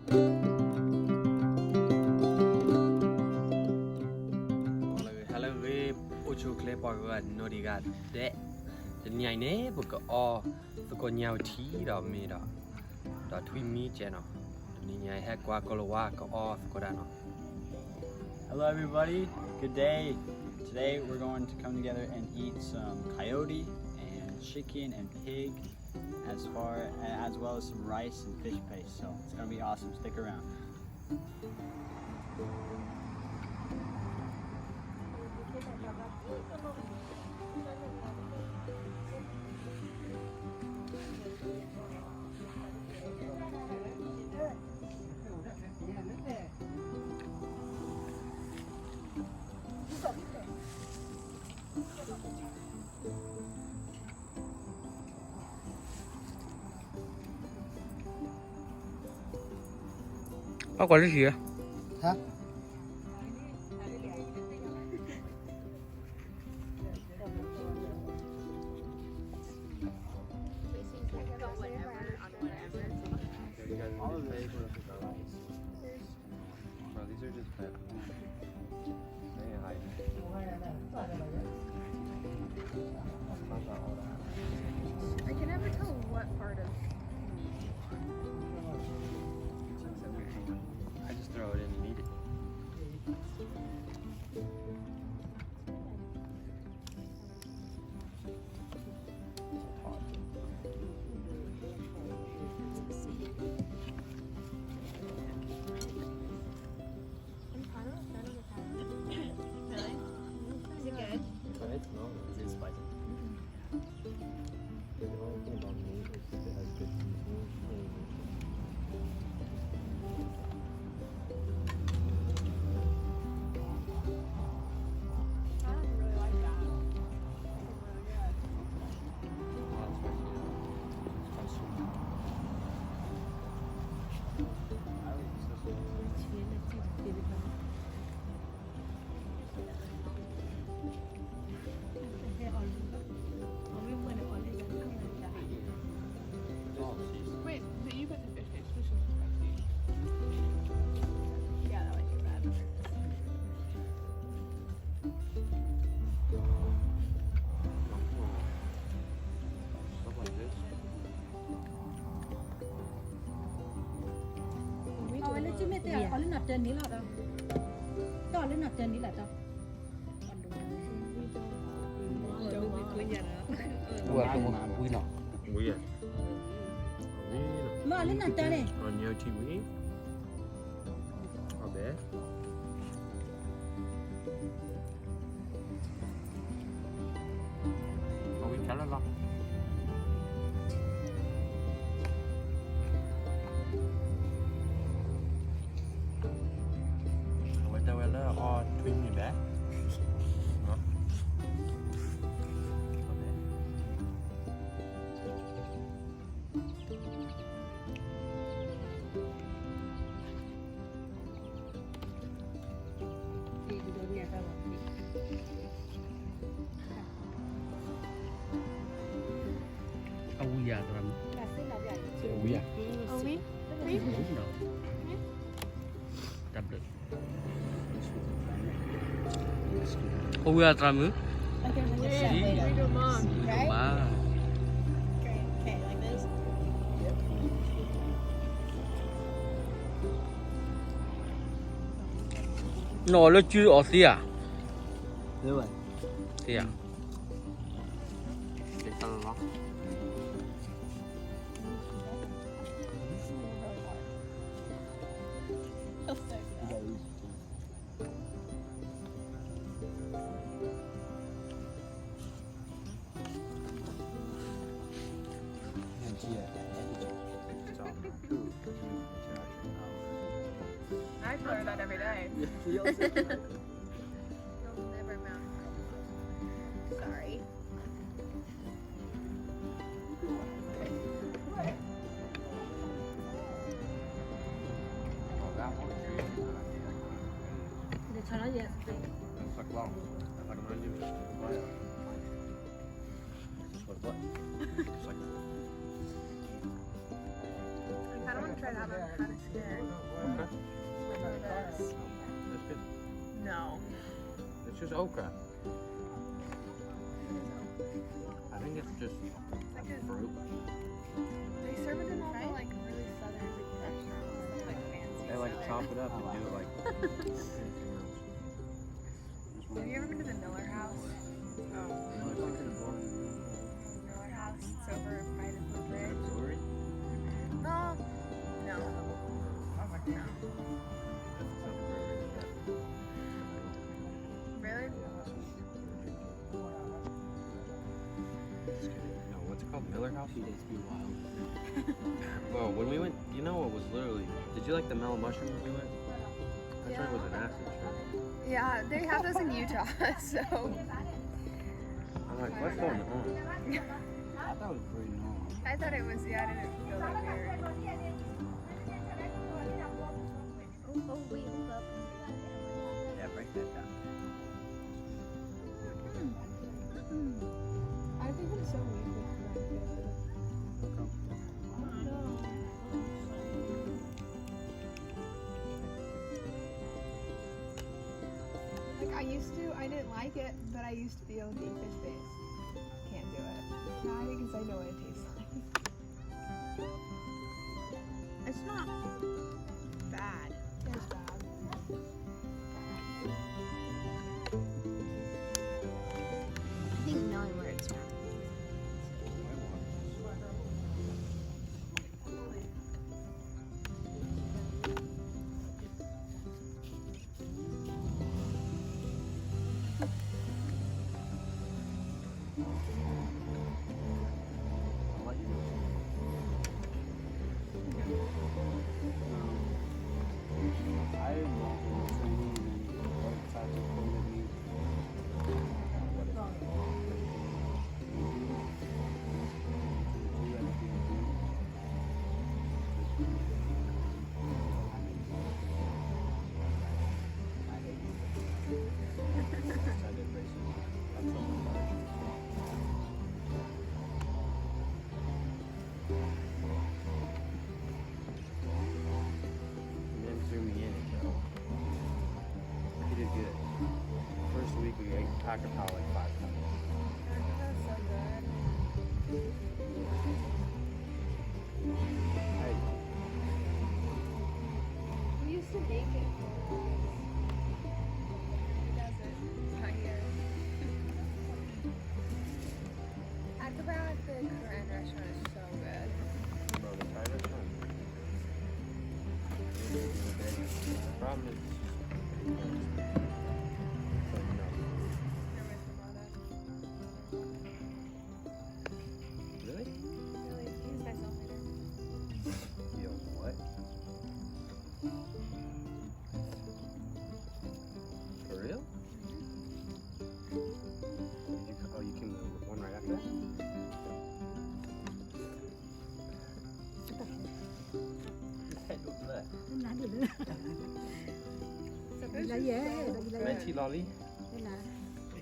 ဟဲလၢဂ့ၤ အိၣ်ဆူၣ်အိၣ်ချ့ပှၤဂၤနီၢ်ဒံးဂၤဒဲး, တနံၤအံၤန့ၣ် ပကအီသကိးညါဝထံဒီးမ့ၢ်ဒီး ဒီးထွံၣ်မံကဲနီၤ, တနံၤညါအံၤဟဲကွၢ်ကိၣ်လၤဝါကအီသကိးတၢ်နီၤ. Hello everybody, good day. Today we're going to come together and eat some coyote and chicken and pig, as far as well as some rice and fish paste. So it's gonna be awesome. Stick around. Bác quản lý gì á? Hả? Bro, these are just pet. They ain't hiding. I can never tell what part of me you want. I just throw it in and eat it. I'm kind of a fan of the pepper. Really? Is it good? It's spicy. The only thing about meat is it has good seasoning and I really like that. It's really good. Wait, did you put the fish paste? Fish is spicy. Yeah, that might be bad. Stuff like this. အဝဲလၢကမ့ၢ်တဲအီၤလၢနၤတၢ်န့ၣ်လီၤဒီး, တၢ်အီၤလၢနၤတၢ်န့ၣ်လီၤဒီး, ဝဲကမ့ၢ်ဝံၤနီၤ, ဝံၤနီၤ, မ့ၢ်အီၤလၢနၤတၢ်န့ၣ်, အီၤဘဲ အဝံခဲလၢာ်လီၤ. အဝဲတဲဝဲလၢအီထွံၣ်မံၤဘဲ. အဝံယၤသရၣ်မုၣ်, အဝံယၤ, အဝံ, တၢ်ဘျုး, အဝံယၤသရၣ်မုၣ်, မါ နီၢ်လၢကၠုအီၤသ့ဧါ, သ့ဧါ. I swear that every day. You'll never mount. Sorry. Try that one. Kind of scared. Okay. That's good. No. It's just okra. I think it's just like a fruit. They serve it in all the, like, really southern restaurants, like, fancy. They, like, chop it up and do it like. Have you ever been to the Miller House? Oh. Miller House, it's over by the food bridge. Is it a brewery? No. No. It's not a brewery. Really? Just kidding. No, what's it called? Miller House? It tastes wild. Bro, when we went, you know, it was literally. Did you like the mellow mushrooms we went? That joint was an acid trip. Yeah, they have those in Utah, so. I'm like, what's going on? I thought it was pretty normal. I thought it was, yeah, I didn't feel that weird. Oh, oh, wait, hold up. Yeah, break that down. Mm. Mm-mm. I think I'm so weak with that. Okay. Oh, no. Like, I used to, I didn't like it, but I used to be able to eat fish face. Can't do it. Not because I know what it tastes like. It's not bad. It's bad. I think knowing where it's from. And then threw me in it, though. He did good. First week, we ate Taco Bell like five times. Taco Bell's so good. Hey. We used to make it for us. Who does it? Not here. Taco Bell at the Korean restaurant is so good. Bro, the Thai restaurant? The problem is, really? Really? He's myself later. Yo, what? For real? Did you, oh, you came the one right after that? His head goes to that. Sometimes it's so good. Veggie lolly.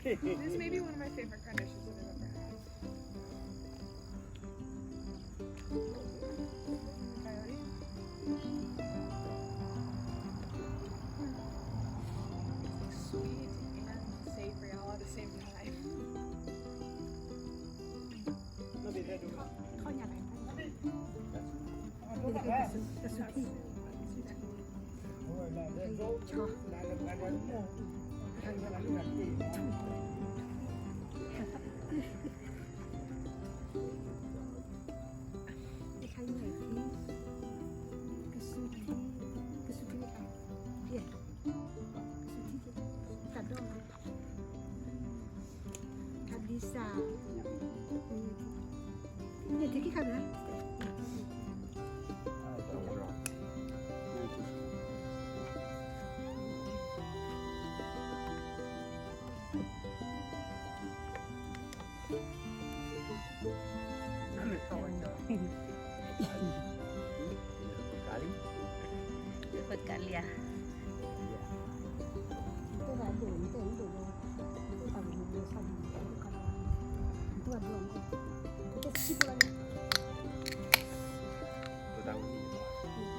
This may be one of my favorite kind of dishes I've ever had. Coyote? It's like sweet and savory all at the same time. ကဆူထံ, ကဆူထံ, ကဆူထံ, ကဆူထံ, ကဒိၣ်, ကဒံစၢ်, န့ၣ်ထံခံခါန့ၣ် ပကလံ ပတၢ်ဝဲန့ၣ်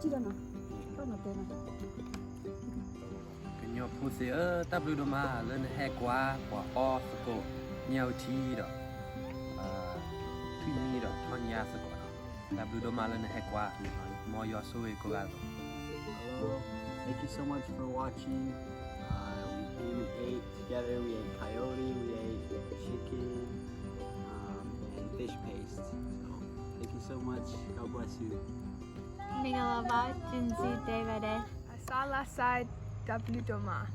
ကညီဖိသ့ၣ်ဧၢ, တၢ်ဘျုးဒိၣ်မးလၢနဟဲကွၢ်ပှၤအီသကိး ညၣ်အူထံဒီး ထွံၣ်နံဒီးထီၣ်ညါသကိးဒီး တၢ်ဘျုးဒိၣ်မးလၢနဟဲကွၢ်, မ်ယွၤဆိၣ်ဂ့ၤကိးဂၤဒဲး. Hello, thank you so much for watching. Uh, we came and ate together. We ate coyote, we ate chicken, um, and fish paste. So, thank you so much. God bless you. မင်္ဂလာပါ, Jinzi David. အစါလါစါ, တၢ်ဘျုးဒိၣ်မး.